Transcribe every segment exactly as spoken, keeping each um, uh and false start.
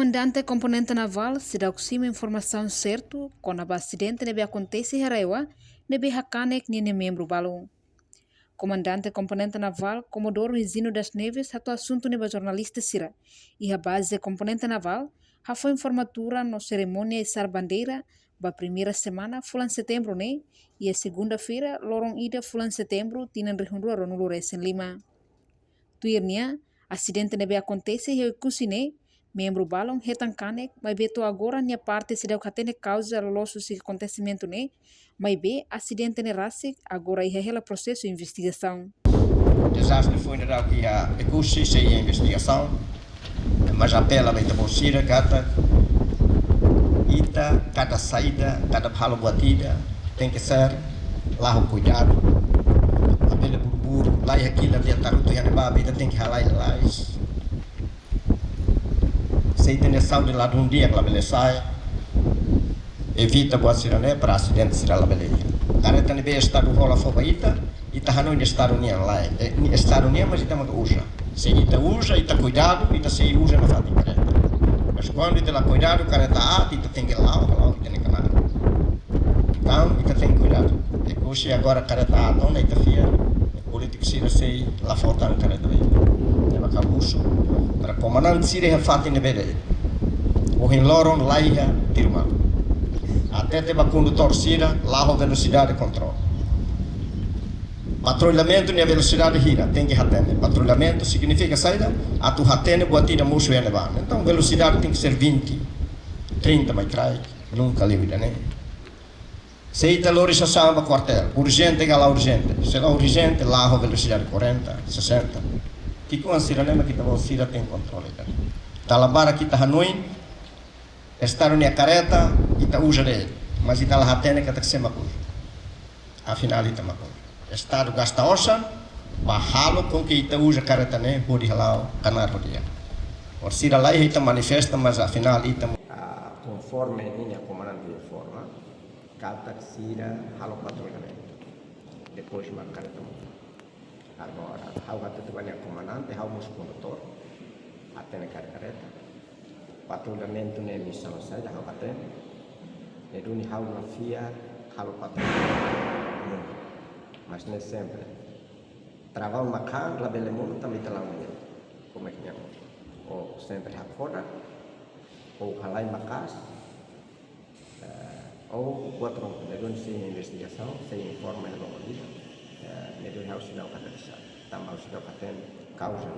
Komandante Komponente Navál seidauk simu informasaun sertu kona-ba asidente ne'ebé akontese iha RAEOA ne'ebé hakanek ninia membru balun. Komandante Komponente Navál, Komodoro Higino das Neves, hato'o asuntu ne'e ba jornalista sira iha baze Komponente Navál, hafoin formatura no serimónia isar bandeira ba primeira semana fulan Setembru ne'e, iha segunda-feira, loron ida fulan Setembru, tinan rihun rua ruanulu resin lima. Tuir nia, asidente ne'ebé akontese iha Oekusi ne'e, membru balun hetan kanek, maibé to'o agora nia parte seidauk hatene kauza loloos husi akontesimentu ne'e, maibé asidente ne'e rasik agora iha hela prosesu investigasaun. Dezastre foin daudauk iha Oekusi, sei iha investigasaun. Mas apela ba ita-boot sira katak ita, kada saida, kada halo buat ida, tenke ser, la'o ho kuidadu. Labele buru-buru, laiha kilat iha tarutu iha ne'ebá, ita tenke halai lalais. Se ita-nia saúde ladún di'ak, labele sa'e. Evita buat sira-ne'e para asidente sira labele iha. Kareta ne'ebé Estadu hola fó ba ita, ita hanoin Estadu nian, lae. Eh, ni Estadu nian, mas ita maka uza. Se ita uza, ita kuidadu, ita sei uza nafatin kareta. Mas kuandu ita la kuidadu, kareta aat, ita tenke la'o, la'o ita-nia knaar. Entaun, ita tenke kuidadu. Oekusi agora kareta aat ona, ita fiar polítiku sira sei la fó tan kareta ba ita. Ne'e maka husu para komandante sira iha fatin ne'ebé de'it. Ohin loron laiha tiru malu. Hatete ba kondutór sira, la'o ho velosidade, kontrola. Patrullamentu nia velosidade hira, tenke hatene. Patrullamentu signifika saida? Atu hatene buat ida mosu iha ne'ebá. Entaun, velosidade tenke ser vinte, trinta mai kraik, nunka liu ida-ne'e. Se ita lori sasán ba kuartél, urjente ka la urjente? Se la urjente, la'o ho velosidade quarenta, sessenta. Ki'ikoan sira-ne'e mak ita-boot sira tenke kontrola ida-ne'e. Dala barak ita hanoin, Estadu nia kareta, ita uza de'it, mas ita la hatene katak sé mak uza. Afinál, ita mak uza. Estadu gasta osan ba halo com que ita uza kareta ne'e hodi hala'o knaar ho di'ak. Orsida laiha ita manifesta, mas afinál ita mo- Ah, konforme ninia komandante informa, katak sira halo patrullamentu. Depois mak kareta muda. Agora, ha'u hatete ba nia komandante, ha'u mós kondutór, hatene kare-kareta. Patrullamentu ne'e misaun saida, ha'u hatene. Ne'e duni ha'u la fiar halo patrullamentu. Mas ne'e sempre. Travau makan, labele monu, tanba ita la monu. Como é que nia monu? Ou sempre hakfodak, ou halai maka'as, eh, ou buat ruma, ne'e duni sei investigasaun, sei informa iha loron ida, eh, ne'e duni ha'u seidauk hatene sá, tanba ha'u seidauk hatene kauza.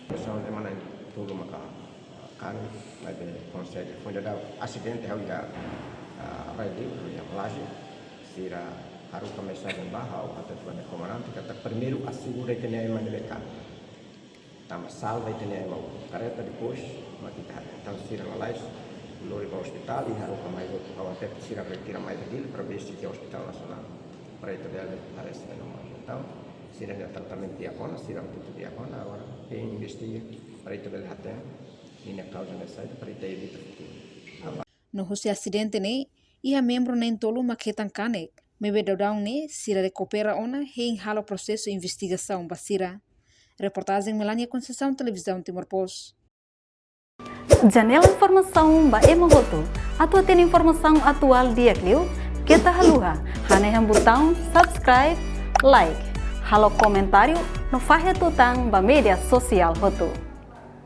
Pessoal de mana tulu maka, eh, kan, maibé konsege. Foin daudauk asidente ha'u iha, eh, Rai Liur, iha Malaysia, sira haruka mensajen ba ha'u, hatete ba nia komandante, katak primeiru asegura ita-nia ema ne'ebé kanek. Tanba salva ita-nia ema kareta, depois mak ita hatene. Entaun sira lalais lori ba ospitál, i haruka mai hotu, ha'u hatete sira retira mai Dili para bele iha Ospitál Nasionál, para ita bele haree sira normál. Entaun sira-nia tratamentu di'ak ona, sira hotu di'ak ona, agora tenke investiga para ita bele hatene ninia kauza ne'e saida, para ita evita futuru. No husi asidente ne'e, iha membru na'in-tolu mak hetan kanek, maibé daudaun ne'e sira rekupera ona hein halo prosesu investigasaun ba sira. Reportajen Melania Conceição, Televizaun Timor Post. Janela informasaun ba ema hotu. Atu hatene informasaun atuál di'ak liu, keta haluha hanehan butaun subscribe, like, halo komentáriu no fahe tutan ba média sosiál hotu.